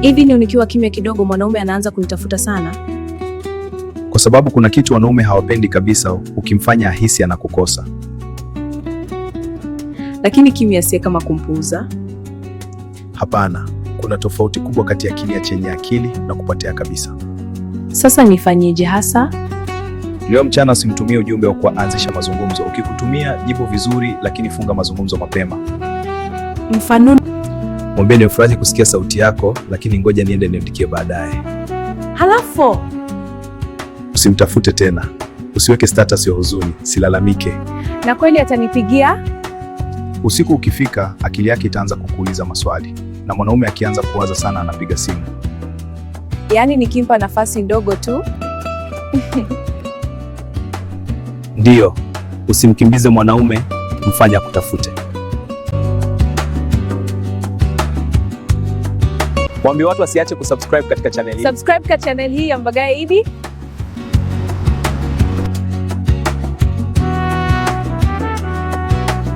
Hivi ni nikiwa kimya kidogo, mwanaume anaanza kunitafuta sana. Kwa sababu kuna kitu wanaume hawapendi kabisa, ukimfanya ahisi anakukosa. Lakini kimya si kama kumpuuza. Hapana, kuna tofauti kubwa kati ya kimya chenye akili na kupotea kabisa. Sasa nifanyeje hasa? Leo mchana usimtumie ujumbe wa kuanzisha mazungumzo. Ukikutumia jibu vizuri, lakini funga mazungumzo mapema. Mfano? Mwambie nimefurahi kusikia sauti yako, lakini ngoja niende niandikie baadaye. Halafu Usimtafute tena, usiweke status ya huzuni, silalamike. Na kweli atanipigia? Usiku ukifika, akili yake itaanza kukuuliza maswali, na mwanaume akianza kuwaza sana anapiga simu. Yaani nikimpa nafasi ndogo tu. Ndiyo, usimkimbize mwanaume, mfanye akutafute. Mwambie watu wasiache kusubscribe katika channel hii. Subscribe kwa channel hii ya Mbagaye Idi.